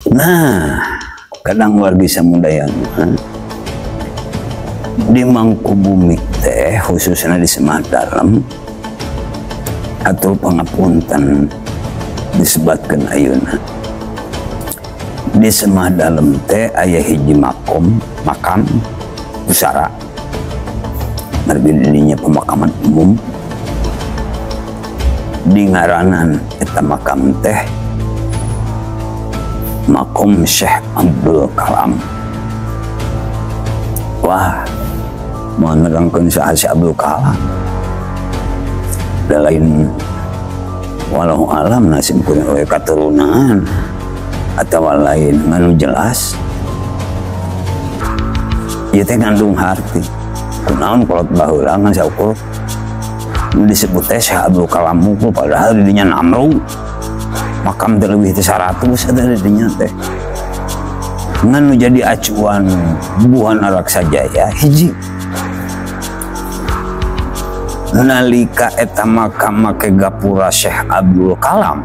Nah, kadang wargi samudayana di Mangkubumi teh khususnya di Semah Dalem atau pangapunten disebatkeun ayeuna. Di Semah Dalem teh aya hiji makom, makam pusara. Margi dirinya pemakaman umum. Di ngaranan eta makam teh makom Syekh Abdul Kalam. Wah, mau nerangkeun saha Syekh Abdul Kalam. Da lain walau alam nasib kuring we katurunan atawa lain nganu jelas. Ieu teh ngandung harti. Kunaon kolot baheula ngan saukur nu disebut teh Syekh Abdul Kalam mukul padahal di dinya namru. Makam teh leuwih teh 100 eta di dinya teh. Ngan nu jadi acuan Buana Raksa Jaya hiji. Nalika eta makam make gapura Syekh Abdul Kalam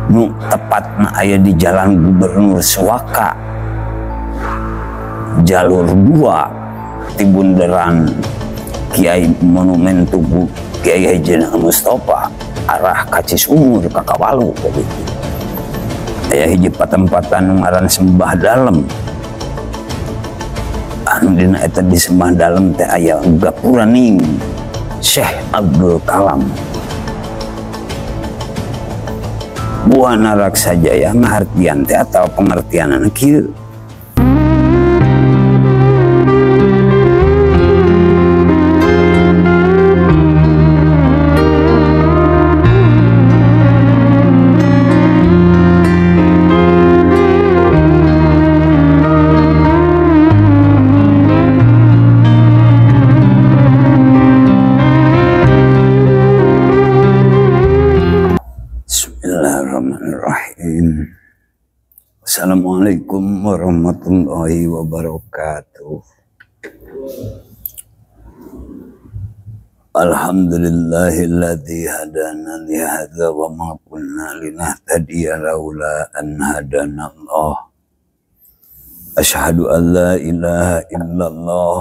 nu tepatna aya di Jalan Gubernur Suaka jalur 2 ti bundaran Kiai Monumen Tugu Kiai Haji Mustafa arah ka Cisumur ka Kawalu gitu. Aya hiji patempatan nu ngaran Sembah Dalem. Anu dina eta di Sembah Dalem teh aya gapuraning Syekh Abdul Kalam. Buana Raksa Jaya ngahartian teh atau pengertianana kieu. Assalamualaikum warahmatullahi wabarakatuh. Alhamdulillahilladzi hadana li hadza wa ma kunna linahtadiya laula an hadana Allah. Asyhadu an la ilaha illallah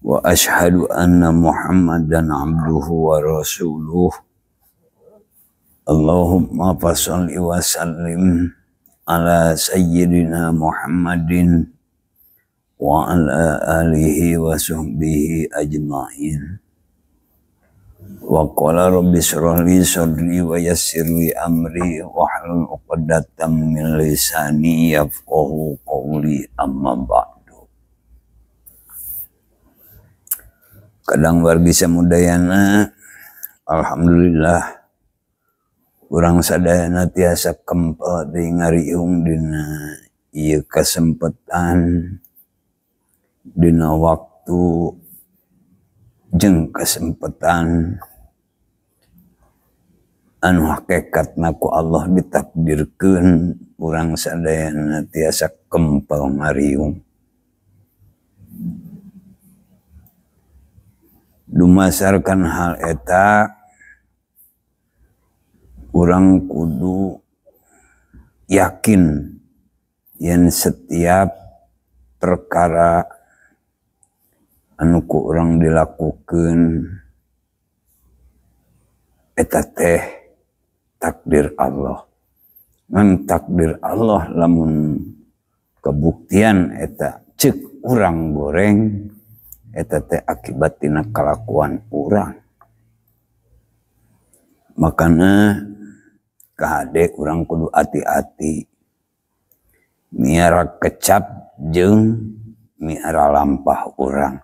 wa asyhadu anna Muhammadan abduhu wa rasuluh. Allahumma fasholli wa sallim ala sayyidina Muhammadin wa ala alihi wa sahbihi ajma'in. Wa qala rabbi shrah li sadri wa yassir li amri wahlul 'uqdatam min lisani yafqahu qawli, amma ba'du. Kadang wargi samudayana, alhamdulillah urang sadayana tiasa kempel deui ngariung dina ieu kasempatan, dina waktu jeung kasempatan anu hakikatna ku Allah ditakdirkeun urang sadayana tiasa kempel ngariung. Dumasarkan hal eta, urang kudu yakin yen setiap perkara anu ku urang dilakukeun eta teh takdir Allah. Ngan takdir Allah lamun kebuktian eta ceuk urang goreng eta teh akibat tina kalakuan urang. Makana kahade urang kudu hati-hati miara kecap jeung miara lampah urang.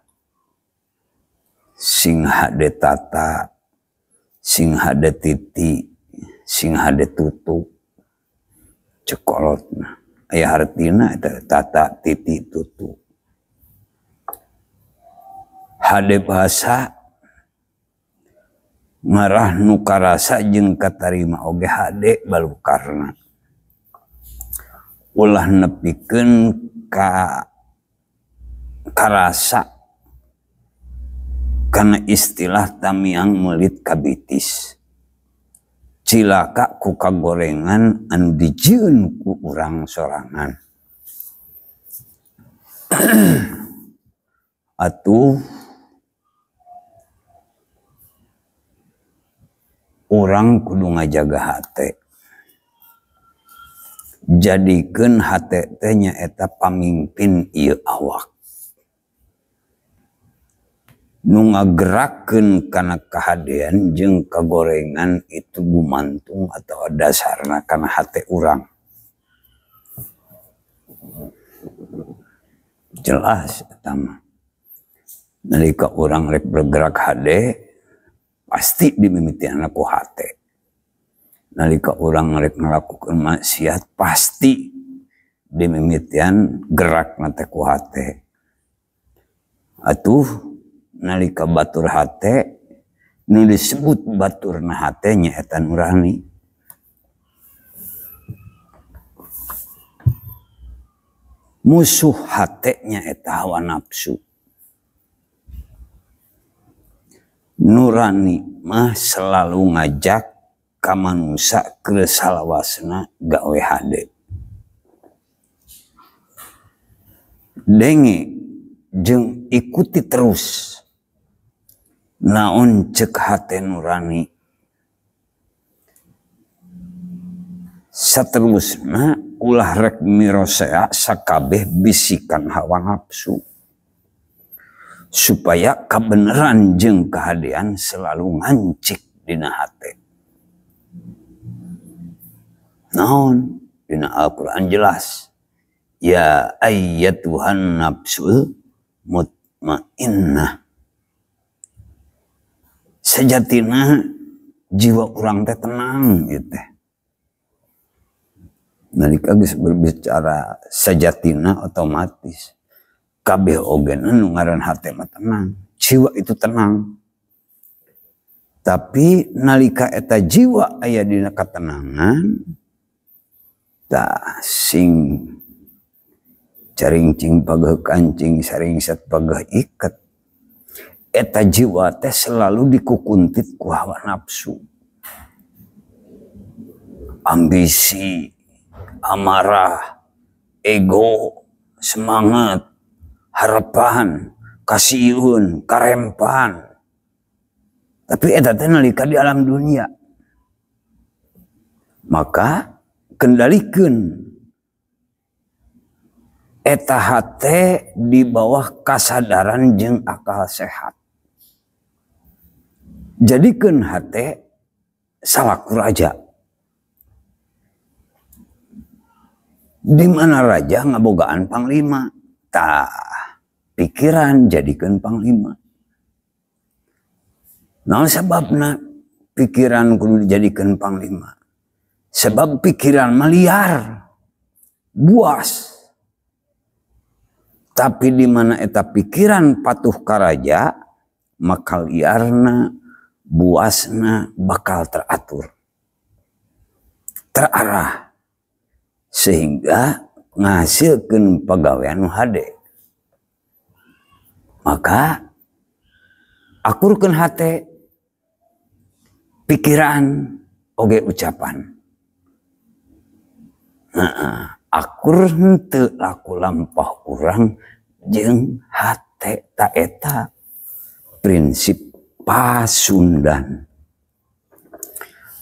Sing hade tata, sing hade titi, sing hade tutu cekolotna. Aya hartina eta tata titi tutu. Hade bahasa ngarah nu karasa jeung katarima oge hade balukarna. Ulah nepikeun ka karasa kana istilah tamiang meulit kabitis. Cilaka ku kagorengan anu dijieun ku urang sorangan. Atuh urang kudu ngajaga hate. Jadikeun hate teh nyaeta pamimpin ieu awak. Nu ngagerakkeun kana kahadean jeung kagorengan itu gumantung atau dasarna kana hate urang. Jelas eta mah. Nalika urang rek bergerak hade pasti dimimitianna ku hate. Nalika urang rek ngalakukeun maksiat pasti dimimitian gerakna teh ku hate. Atuh nalika batur hate nu disebut baturna hate nyaeta nurani. Musuh hate nyaeta hawa nafsu. Nurani mah selalu ngajak ka manusa keur salawasna gawe hade. Denge jeung ikuti terus naon cek hate nurani. Saterusna ulah rek mirosea sakabeh bisikan hawa nafsu. Supaya kebenaran jeung kehadean selalu ngancik dina hate. Naon dina Al-Qur'an jelas, ya ayyatuhan nafsul mutmainnah. Sejatina jiwa urang teh tenang ieu teh. Nalika geus berbicara sejatina otomatis kabeh oge nu ngaran hate mah tenang, jiwa itu tenang. Tapi nalika eta jiwa aya dina katenangan, tah sing caringcing pageuh kancing saringset pageuh iket. Eta jiwa teh selalu dikukuntit ku hawa nafsu. Ambisi, amarah, ego, semangat, harapan, kasiun, karempan. Tapi eta teh nalika di alam dunia. Maka kendalikeun eta hate di bawah kasadaran jeung akal sehat. Jadikeun hate salaku raja. Di mana raja ngabogaan panglima. Tah, pikiran jadikeun panglima. Naon sababna pikiran kudu dijadikeun panglima? Sebab pikiran mah liar, buas. Tapi di mana eta pikiran patuh ka raja, maka liarna, buasna bakal teratur, terarah, sehingga ngahasilkeun pagawean nu hade. Maka akurkeun hate, pikiran, oge ucapan. Nah, akur henteu laku lampah urang jeung hate ta eta prinsip Pasundan.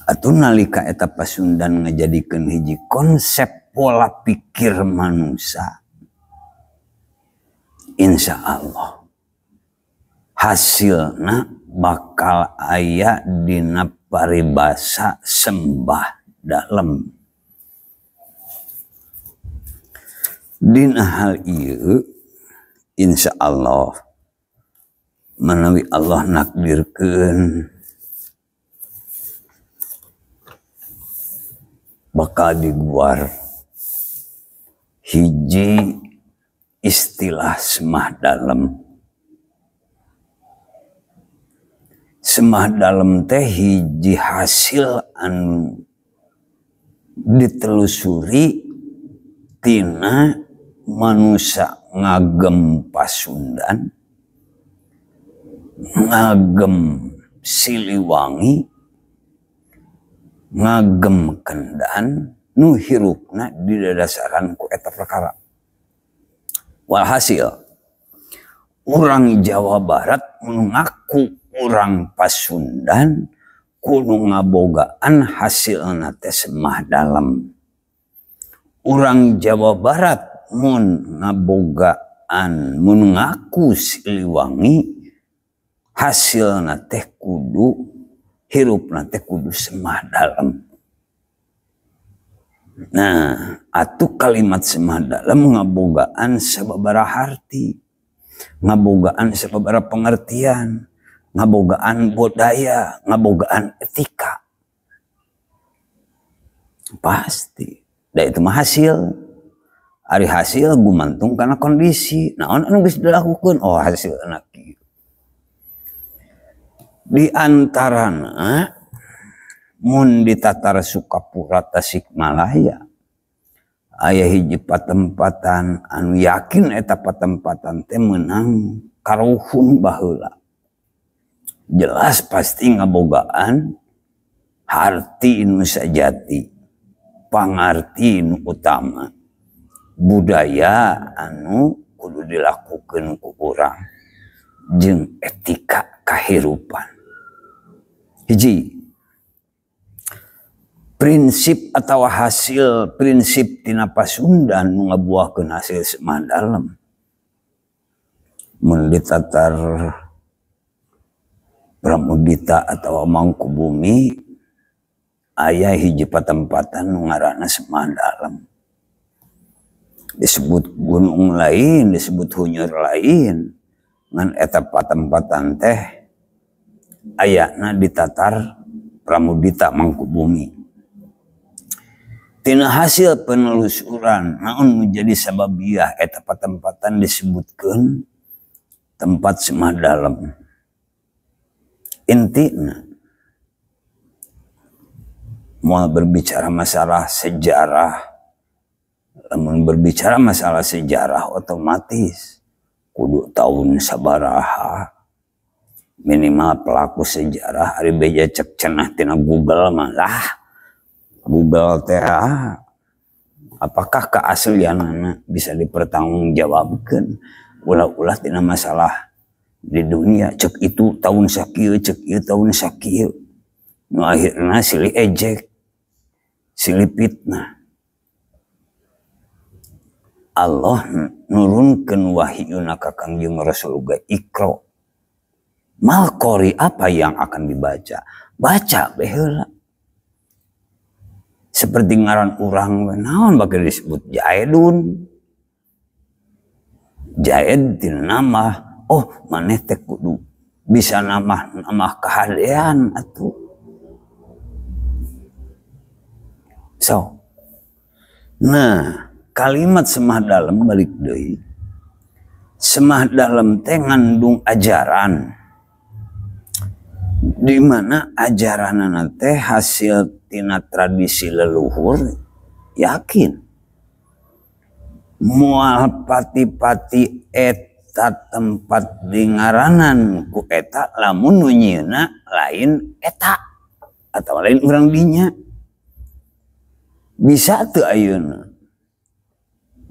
Atuh nalika eta Pasundan ngajadikeun hiji konsep pola pikir manusia, insya Allah hasilna bakal aya dina paribasa sembah dalem. Dina hal ieu insya Allah menawi Allah nakdirkeun bakal diguar hiji istilah semah dalem. Semah dalem teh hiji hasil anu ditelusuri tina manusia ngagem Pasundan, ngagem Siliwangi, Ngagem kendan nu hirupna didadasaran ku eta perkara. Walhasil orang Jawa Barat ngaku orang Pasundan kudu ngabogaan hasilna teh Semah Dalem. Orang Jawa Barat mun ngabogaan mun ngaku Siliwangi hasilna teh kudu hirupna teh kudu Semah Dalem. Nah, atuh kalimat Semah Dalem ngabogaan sababaraha harti, ngabogaan sababaraha pengertian, ngabogaan budaya, ngabogaan etika. Pasti. Da itu mah hasil. Ari hasil gumantung karena kondisi. Naon anu geus dilakukeun? Oh, hasilna kieu. Di antarana mun di Tatar Sukapura Tasikmalaya aya hiji patempatan anu yakin eta patempatan teh meunang karuhun baheula. Jelas pasti ngabogaan harti nu sajati, pangarti nu utama, budaya anu kudu dilakukeun ku urang jeung etika kahirupan. Hiji, prinsip atau hasil prinsip tina Pasundan nu ngabuahkeun hasil Semah Dalem. Mun ditatar Pramudita atau Mangkubumi aya hiji patempatan nu ngaranna Semah Dalem. Disebut gunung lain, disebut hunyur lain, ngan eta patempatan teh ayana ditatar Pramudita Mangkubumi. Tina hasil penelusuran naon menjadi sababiah eta patempatan disebutkeun tempat Semah Dalem. Intina mau berbicara masalah sejarah, lamun berbicara masalah sejarah otomatis kudu tahun sabaraha minimal pelaku sejarah ari beja cek cenah tina Google mah lah. Google teh apakah keaslianana bisa dipertanggungjawabkan ulah-ulah tina masalah di dunia cek itu tahun sakieu cek ieu tahun sakieu nu akhirna silih ejek silih fitnah. Allah nurunkeun wahyuna ka Kangjeng Rasul uga Iqra. Mal qori apa yang akan dibaca? Baca bae heula. Seperti ngaran urang naon bakal disebut Jaedun. Jaed tina nama, oh maneh teh kudu bisa nama kahadean atuh. So, nah kalimat Semah Dalem balik deui. Semah Dalem teh ngandung ajaran. Di mana ajaranana teh hasil tina tradisi leluhur yakin moal pati-pati eta tempat di ngaranan ku eta lamun nu nyieunna lain eta atau lain urang dinya. Bisa teu ayeuna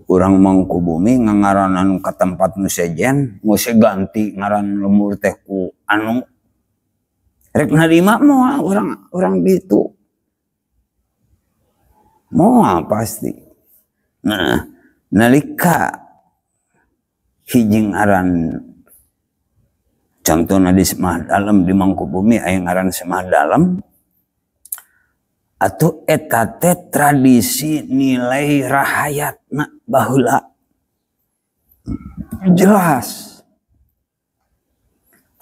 urang Mangkubumi ngangaranan ka tempat nu sejen geus ganti ngaran lemur teh ku anu rek narima moal orang ditu moal pasti. Nah, nalika hiji ngaran contohna di Semah Dalem di Mangkubumi aya ngaran Semah Dalem atuh eta teh tradisi nilai rahayatna baheula jelas.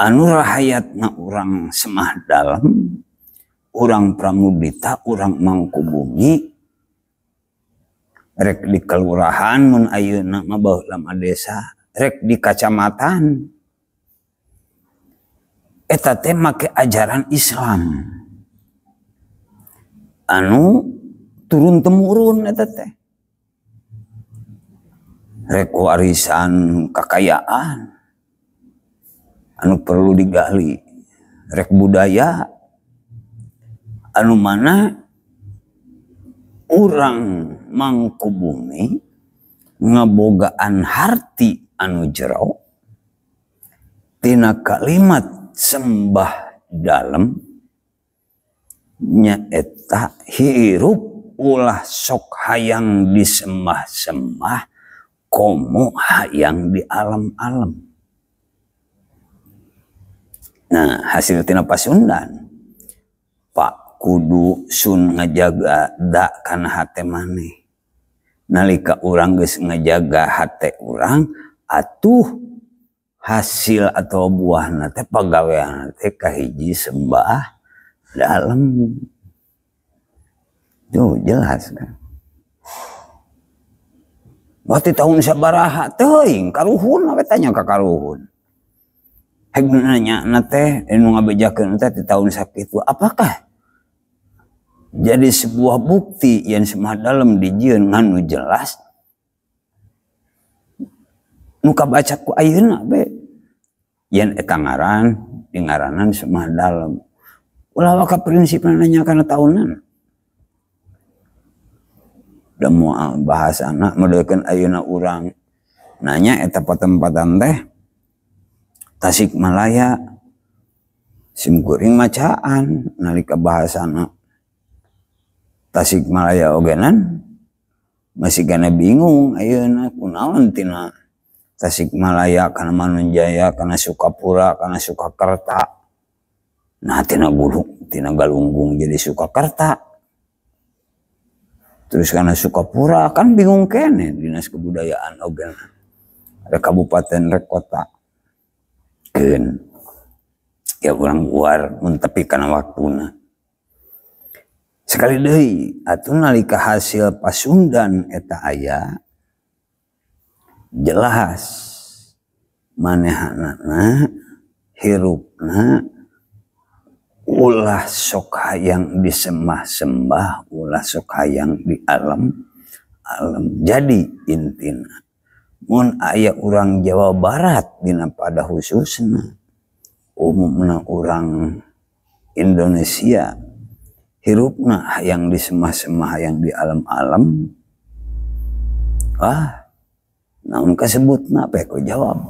Anu rahayatna urang Semah Dalem, urang Pramudita, urang Mangkubumi rek di kelurahan mun ayeuna mah baheula mah desa, rek di kacamatan eta teh make ajaran Islam anu turun temurun eta teh rek warisan kakayaan anu perlu digali, rek budaya anu mana Urang Mangkubumi ngabogaan harti anu jero tina kalimat sembah dalem nyaeta hirup ulah sok hayang disembah-sembah komo hayang di alam-alam. Nah, hasil tina Pasundan Pak kudu sun ngajaga da kana hate maneh. Nalika urang geus ngajaga hate urang atuh hasil atau buahna teh pagawean teh kahiji sembah dalem. Tuh jelas kan. Waktu tahun sabaraha teuing karuhun we tanya ka karuhun. Heg nu nanya na teh nu ngabejakeun teh di tahun sakitu apakah jadi sebuah bukti yang sembah dalem dijieun nganu jelas nu kabaca ku ayeuna be yen eta ngaran di ngaranan sembah dalem. Ulah waka prinsipna nanya kana taunan. Da moal bahasana modelkeun ayeuna urang nanya eta patempatan teh Tasikmalaya simkuring macaan nalika bahasana Tasikmalaya ogenan masih kena bingung ayeuna kunaon tina Tasikmalaya kana Manunjaya kana Sukapura kana Sukakerta. Nah tina gulung tina Galunggung jadi Sukakerta. Terus kana Sukapura kan bingung kene dinas kebudayaan ogenan ada kabupaten rek kota. Keun ya urang luar mun tepi kana waktuna. Sekali deui atuh nalika hasil Pasundan eta aya jelas manehanana hirupna ulah sok hayang disembah-sembah, ulah sok hayang di alam alam. Jadi intina mun aya urang Jawa Barat dina pada khususna umumna urang Indonesia hirupna hayang disembah-sembah hayang di alam-alam, wah naon kasebutna pe ku jawab.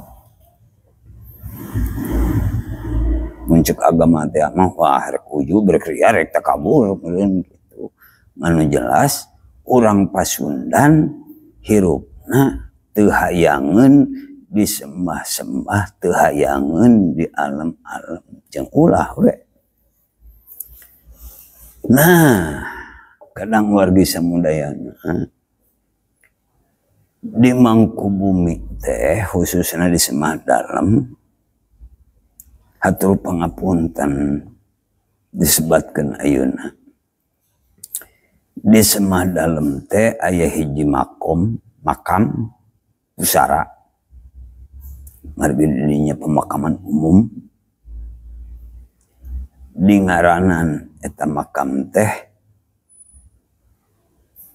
Mun ceuk agama teh mah wah rek ujub rek ria rek takabur meureun kitu. Manu jelas urang Pasundan hirupna teu hayangeun disembah-sembah, teu hayangeun di alam-alam jeung ulah we. Nah, kadang wargi samudayana di Mangkubumi teh khususna di Semah Dalem hatur pangapunten disebatkeun ayeuna. Di Semah Dalem teh aya hiji makom, makam pusara. Margi dinya pemakaman umum. Di ngaranan eta makam teh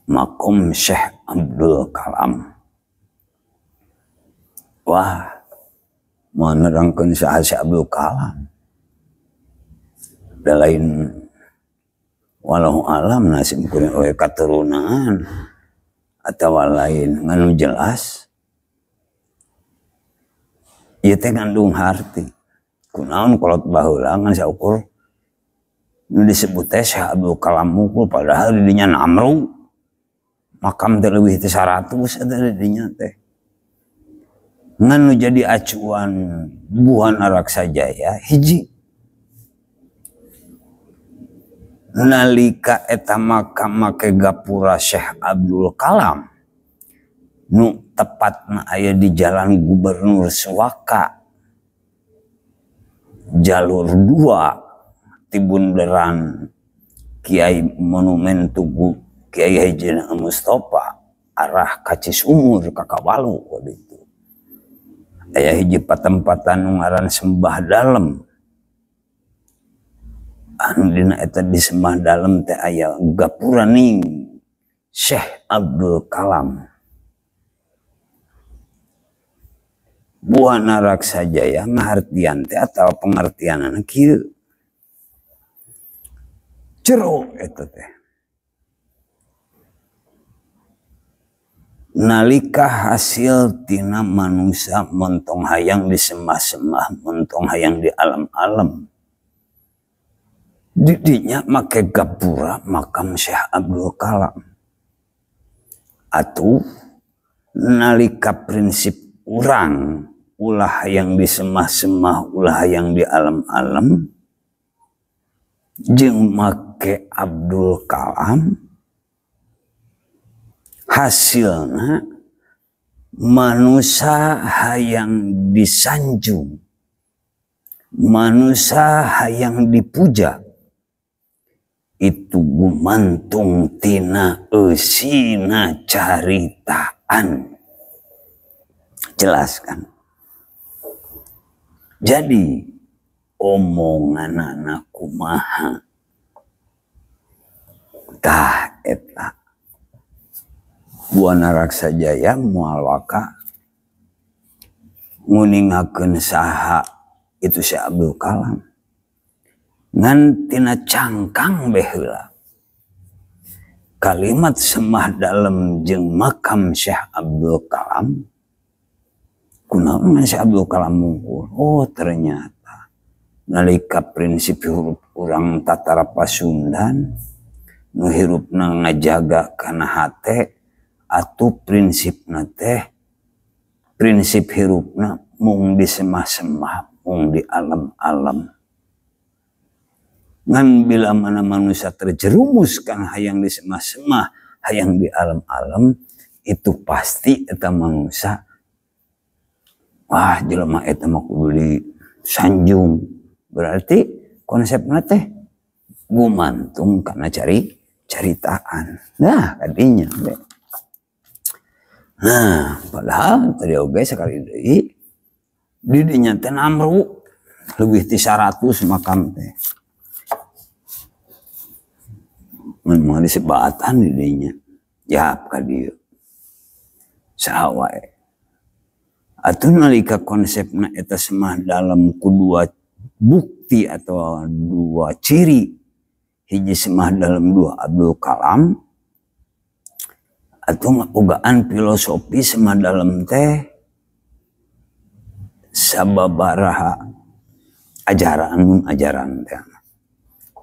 makom Syekh Abdul Kalam. Wah, mau nerangkeun saha Syekh Abdul Kalam. Da lain walau alam nasib kuring oge katurunan atawa lain nganu jelas ieu teh ngandung harti. Kunaon kolot baheula ngan saukur nu disebut teh Syekh Abdul Kalam mukul padahal di dinya namru makam teh leuwih teh 100 eta di dinya teh. Ngan nu jadi acuan Buana Raksajaya hiji nalika eta makam make gapura Syekh Abdul Kalam nu tepatna aya di Jalan Gubernur Suaka jalur 2 ti bunderan Kiai Monumen Tugu Kiai Haji Mustafa arah ka Cisumur ka Kawalu kitu. Aya hiji patempatan nu ngaran Sembah Dalem. Anu dina eta di Sembah Dalem teh aya gapuraning Syekh Abdul Kalam. Buana Raksajaya ngahartian teh atawa pengertianana kieu. Jero eta teh. Nalika hasil tina manusia montong hayang disembah-sembah, montong hayang di alam-alam, didinya make gapura makam Syekh Abdul Kalam. Atuh nalika prinsip urang ulah hayang disembah-sembah, ulah hayang di alam-alam, jeung make Abdul Kalam, hasilna manusia hayang disanjung, manusia hayang dipuja, itu gumantung tina eusina caritaan. Jelas kan? Jadi omonganana kumaha? Tah eta Buana Raksa Jaya moal waka nguningakeun saha itu si Abdul Kalam. Ngan tina cangkang bae heula. Kalimat semah dalem jeung makam Syekh Abdul Kalam, kunaon Syekh Abdul Kalam mungkul? Oh ternyata nalika prinsip hirup urang tatara Pasundan nu hirupna ngajaga kana hate, atuh prinsipna teh prinsip hirupna mung disemah-semah, mung di alam-alam. Ngan bila mana manusia terjerumus kana hayang disemah-semah, hayang di alam-alam, itu pasti eta manusia wah jelema eta mah kudu disanjung. Berarti konsepna teh gumantung kana caritaan. Nah, kadinya. Nah, padahal tadi oge sekali deui di dinya teh namru leuwih ti 100 makam teh. Mun moal disebatan di dinya. Yap ka dieu. Saha wae. Atuh nalika konsepna eta semah dalam ku dua bukti atau dua ciri, hiji semah dalam dua Abdul Kalam, atau ngabogaan filosofi semah dalam teh sababaraha ajaran mun ajaran teh.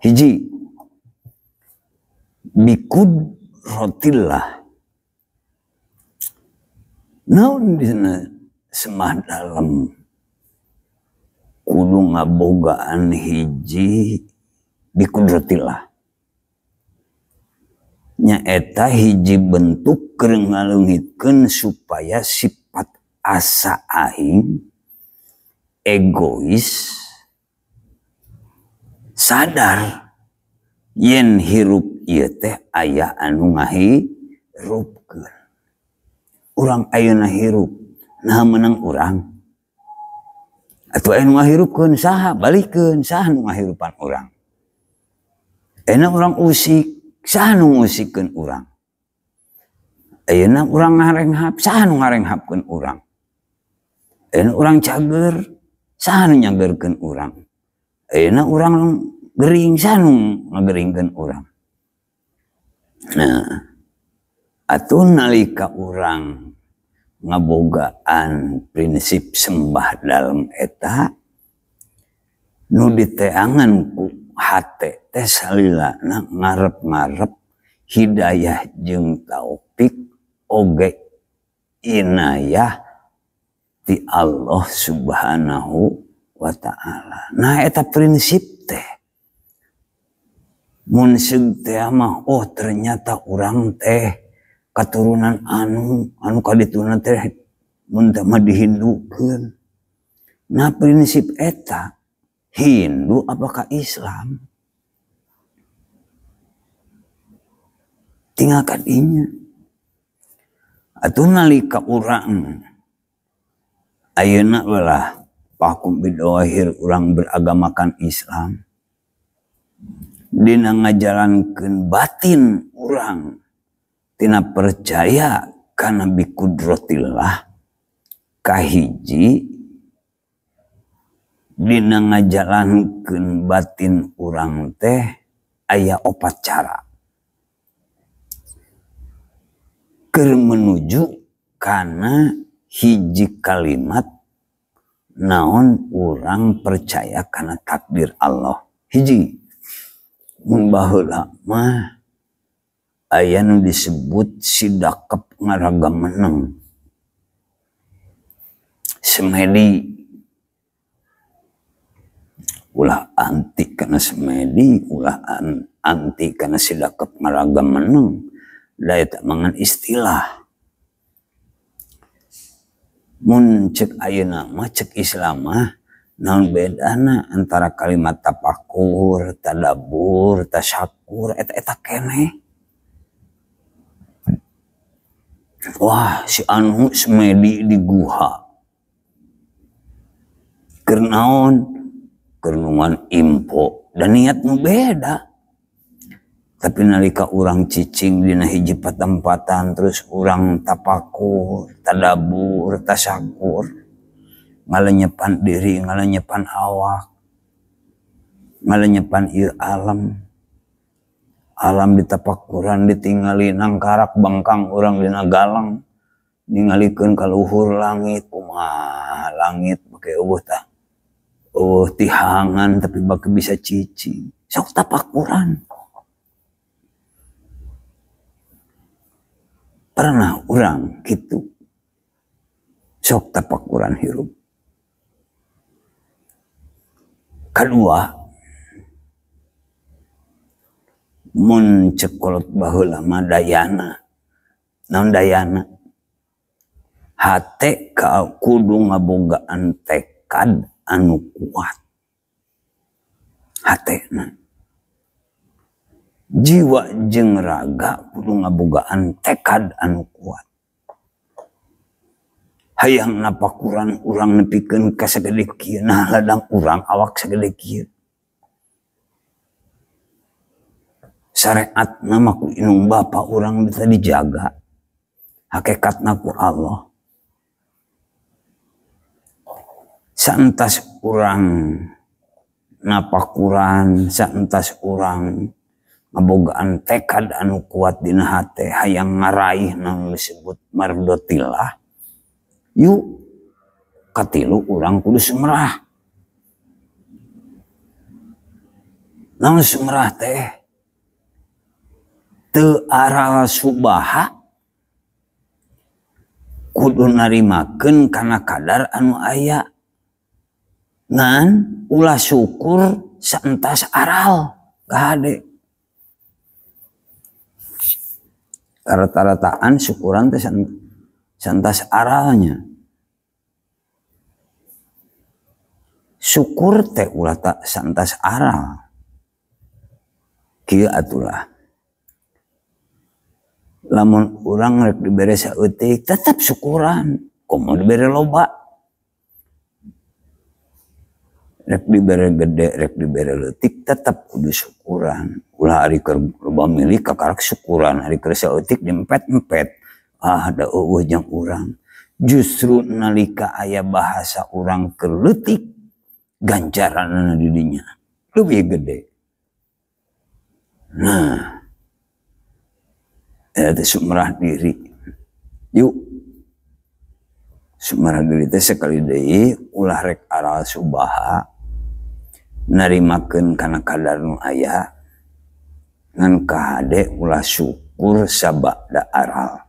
Hiji bikudratillah. Naon dina semah dalam kudu ngabogaan hiji bikudratillah. Nyaeta hiji bentuk keur ngaleungitkeun supaya sifat asa aing egois sadar yen hirup ieu teh aya anu ngahirupkeun. Urang ayeuna hirup naha meunang urang? Atuh aya nu ngahirupkeun saha? Balikeun saha nu ngahirupan urang? Ayeuna urang usik, saha nu ngusikeun urang? Ayeuna urang ngarenghap, saha nu ngarenghapkeun urang? Ayeuna urang cager, saha nu nyagerkeun urang? Ayeuna urang gering, saha nu ngageringkeun urang? Nah, atuh nalika urang ngabogaan prinsip sembah dalem eta nu diteangan ku hate teh salilana ngarep-ngarep hidayah jeung taufik oge inayah ti Allah Subhanahu wa ta'ala. Nah eta prinsip teh mun seug teh mah oh ternyata urang teh katurunan anu kadituna teh mun teh mah dihindukeun. Nah prinsip eta Hindu apakah Islam? Tinggal kadinya. Atuh nalika urang ayeuna lah pakum bidohir urang beragamakan Islam, dina ngajalankeun batin urang tina percaya kana bikudratillah, kahiji dina ngajalankeun batin urang teh aya opat cara keur menuju Kana hiji kalimat naon urang percaya kana takdir Allah. Hiji mun baheula mah aya nu disebut sidakep ngaraga meneng. Semedi ulah anti kana semedi, ulah anti kana sidakep ngaraga meneng. Da eta mangan istilah. Mun cek ayeuna mah cek Islam mah naon bedana antara kalimat tapakur, tadabur, tasyakur eta-eta keneh. Wah si anu semedi di guha. Keur naon? Keur nungan info dan niat nu beda. Tapi nalika urang cicing dina hiji patempatan terus urang tapakur, tadabur, tasyakur, ngalenyepan diri, ngalenyepan awak, ngalenyepan ieu alam. Alam ditapakuran ditingali nangkarak bangkang urang dina galang, ningalikeun ka luhur langit, kumaha langit make eueuh tah. Eueuh tihangan tapi bake bisa cicing. Sok tapakuran. Pernah urang kitu. Sok tapakuran hirup. Kedua, mun cek kolot baheula mah dayana. Naon dayana? Hate ka kudu ngabogaan tekad anu kuat. Hatena. Jiwa jeung raga kudu ngabogaan tekad anu kuat. Hayang napakuran urang nepikeun ka sagede kieu, nah ladang urang awak sagede kieu. Syariatna mah ku indung bapa urang bisa dijaga. Hakikatna ku Allah. Saentas urang napakuran, saentas urang ngabogaan tekad anu kuat dina hate hayang ngaraih nang disebut mardotillah. Yuk katilu urang kudu sumerah. Naon sumerah teh? Teu aral subaha kudu narimakeun kana kadar anu aya. Ngan ulah syukur saentas aral kahade. Rata-rataan syukuran teh saentas aralnya. Syukur teh ulah tak saentas aral. Kieu atulah. Lamun urang rek dibere saeutik tetep syukuran, komo dibere loba. Rek dibere gede, rek dibere leutik tetep kudu syukuran. Ulah ari keur loba milik kakarak syukuran, ari keur saeutik diempet-empet. Ah da eueuh jeung urang. Justru nalika aya bahasa urang keur leutik ganjaranna di dinya leuwih gede. Nah, eta sumerah diri. Yuk. Sumerah diri teh sekali deui ulah rek aral subaha narimakeun kana kadar nu aya ngan kahade ulah syukur sabada aral.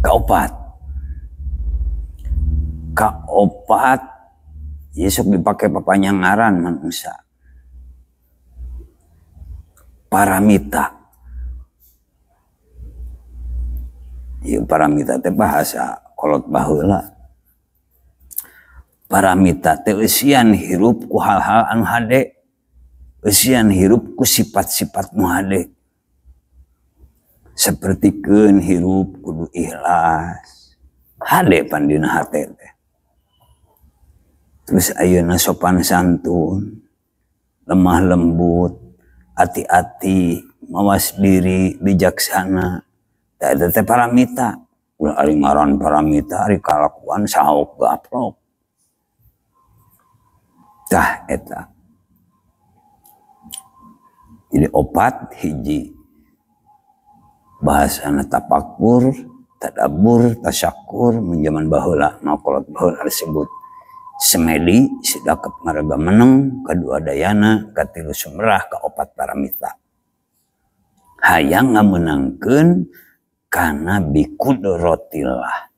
Kaopat. Kaopat ieu sok dipake papanyangaran manusia. Paramita. Ieu paramita teh bahasa kolot baheula. Paramita teh eusian hirup ku hal-hal anu hade. Eusian hirup ku sifat-sifat nu hade. Sapertikeun hirup kudu ikhlas. Hade pan dina hate teh. Terus ayeuna sopan santun, lemah lembut, hati-hati, mawas diri, bijaksana. Tah eta teh paramita. Ulah ari ngaran paramita ari kalakuan saok gaplok. Tah eta. Jadi opat hiji bahasana tapakur, Tadabbur, tasyakur, mun jaman baheula mah kolot baheula disebut semedi, sidakep ngaraga meneng, kadua dayana, katilu sumerah, kaopat paramita. Hayang ngamenangkeun kana bikudratillah.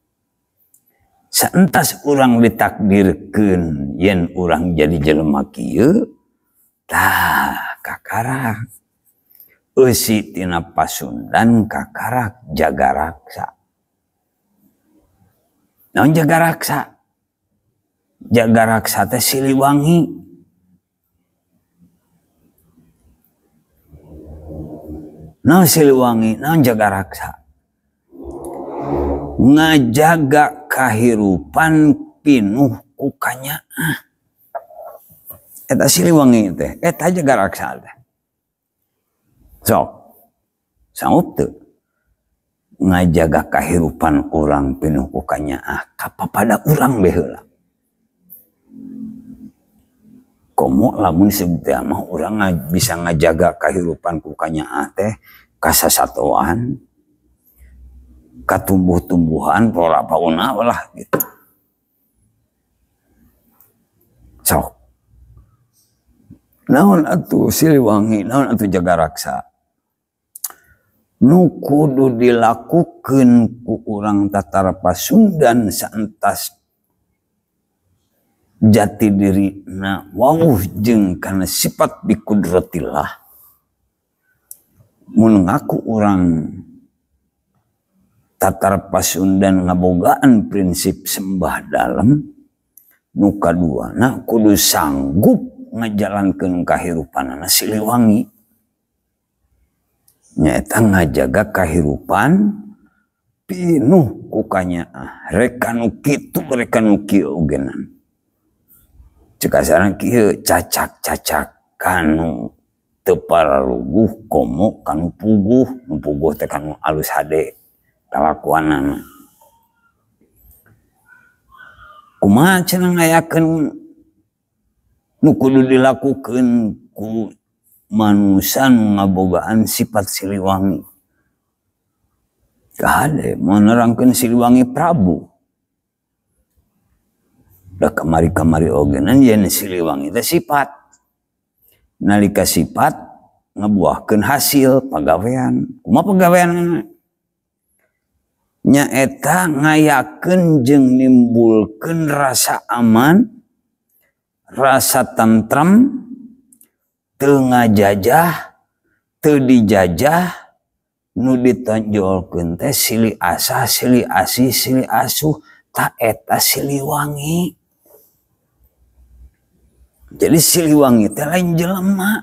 Saentas urang ditakdirkeun yen urang jadi jelema kieu, tah kakarak. Eusi tina Pasundan kakarak jagaraksa. Naon jagaraksa? Jagaraksa teh Siliwangi. Naon Siliwangi? Naon jagaraksa? Ngajaga kahirupan pinuh ku kanyaah. Eta Siliwangi teh, eta jagaraksa teh. Sok, sanggup teu? Ngajaga kahirupan urang pinuh ku kanyaah kapapada urang be heula. Komo lamun sebutnya mah urang bisa ngajaga kahirupan ku kanyaah teh kasasatoan, katumbuh-tumbuhan, flora fauna lah gitu. Sok. Naon atuh Siliwangi, naon atuh jagaraksa? Nu kudu dilakukeun ku urang Tatar Pasundan saentas jati dirina wawuh jeung kana sifat bikudratillah. Mun ngaku urang Tatar Pasundan ngabogaan prinsip sembah dalem, nu kaduana kudu sanggup ngajalankeun kahirupanana Siliwangi. Nyaeta ngajaga kahirupan pinuh ku kanyaah, rek nu kitu rek nu kieu ogenan. Cek kasarna kieu cacak-cacak kanu teu pararuguh komo kanu puguh, nu puguh teh kanu alus hade kalakuanana. Kumaha cenah ngayakeun nu kudu dilakukeun ku manusa nu ngabogaan sifat Siliwangi. Kahade mau nerangkeun Siliwangi Prabu. Da kamari-kamari ogenan yen Siliwangi teh sifat. Nalika sifat ngabuahkeun hasil pagawean. Kumaha pagaweanana? Nyaeta ngayakeun jeung nimbulkeun rasa aman, rasa tentrem, teu ngajajah, teu dijajah, nu ditonjolkeun teh silih asah, silih asih, silih asuh, ta eta Siliwangi. Jadi Siliwangi teh lain jelema,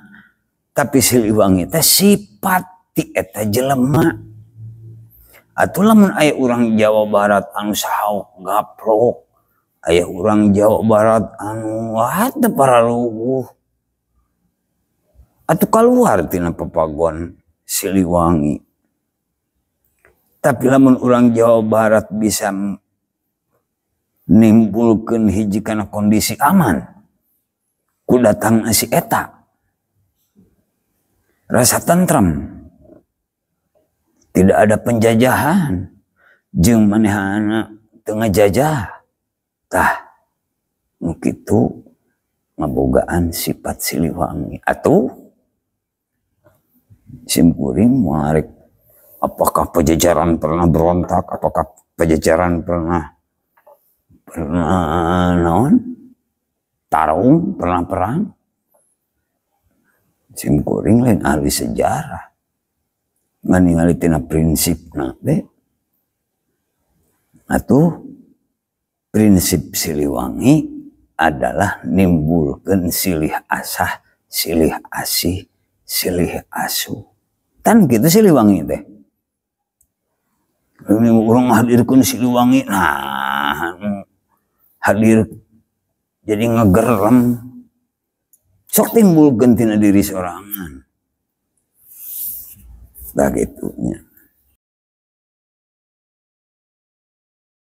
tapi Siliwangi teh sifat ti eta jelema. Atuh lamun aya urang Jawa Barat anu sahaok gaplok, aya urang Jawa Barat anu wah teu pararuguh, atuh kaluar tina papagon Siliwangi. Tapi lamun urang Jawa Barat bisa nimbulkeun hiji kana kondisi aman, ku datang si eta rasa tentrem, tidak ada penjajahan, jeung manehana teu ngajajah. Tah nu kitu ngabogaan sifat Siliwangi. Atuh simkuring moal apakah Pajajaran pernah berontak, apakah Pajajaran pernah naon tarung, pernah perang. Simkuring lain ahli sejarah, ngan ningali tina prinsipna be. Atuh prinsip Siliwangi adalah nimbulkeun silih asah, silih asih, silih asuh. Tan gitu Siliwangi teh. Ini urang hadirkeun Siliwangi, nah hadir jadi ngegerem. Sok timbulkeun tina diri sorangan. Nah gitunya.